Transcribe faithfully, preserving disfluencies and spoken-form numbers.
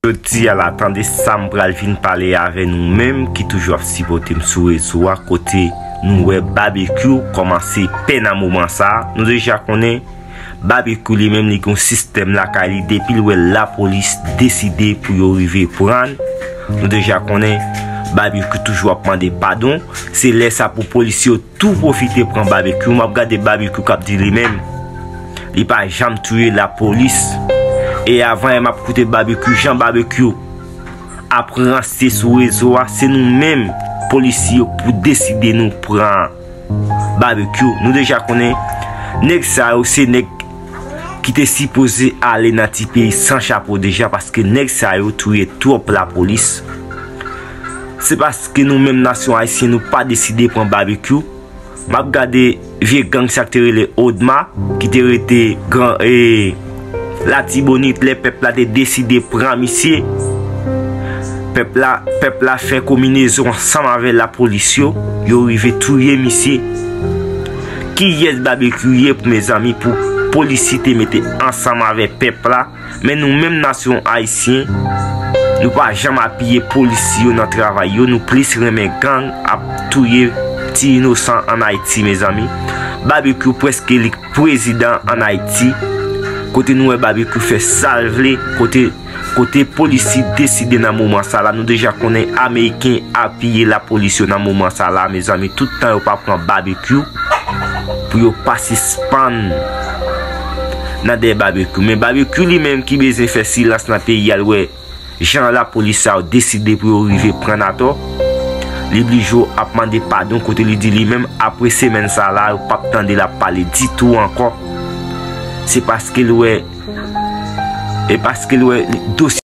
Jodi a la, tande sa m pral vin pale avè nou menm ki toujou ap sipòte m sou rezo a, kote nou wè Babekyou kòmanse pè nan moman sa a. Nou deja konnen Babekyou li menm li gen yon sistèm lakay li, depi l wè lapolis deside pou yo rive pran l. Nou deja konnen Babekyou toujou ap mande padon. Se lè sa pou polisye yo tou pwofite pran Babekyou. M ap gade Babekyou k ap di li menm li pa janm touye lapolis. E avan yè m ap koute Babekyou, jan Babekyou ap ranse sou rezo a, se nou menm polisye yo pou deside nou pran Babekyou. Nou deja konnen nèg sa yo se nèg ki te sipoze ale nan ti peyi san chapo deja, paske nèg sa yo touye twòp lapolis. Se paske nou menm nasyon ayisyen nou pa deside pran Babekyou. M ap gade vye gang sa k te rele Odma, ki te rete gran e Latibonit, lè pèp la te deside pran misye. Pèp la, pèp la fè konminezon ansanm avè lapolis yo, yo rive touye misye. Kiyès Babekyou ye pou mezanmi pou polisye te mete ansanm avè pèp la? Men nou menm nasyon ayisyen, nou pa janm apiye polisye yo nan travay yo, nou plis renmen gang ap touye ti inosan ann Ayiti, mezanmi. Babekyou prèske li k prezidan ann Ayiti, kote nou wè Babekyou fè sa l vle, kote, kote polisye deside nan moman sa la, nou deja konnen ameriken apiye lapolis yo nan moman sa la, mezanmi, tout tan yo pa pran Babekyou pou yo pa sispann nan dèyè Babekyou. Men Babekyou li menm ki bezwen fè silans nan peyi a, l wè jan lapolis sa yo deside pou yo rive pran n atò. Li blije ap mande padon, kote li di li menm apre semèn sa la, yo p ap tande l ap pale ditou ankò. Se paske l wè, e paske l wè dosye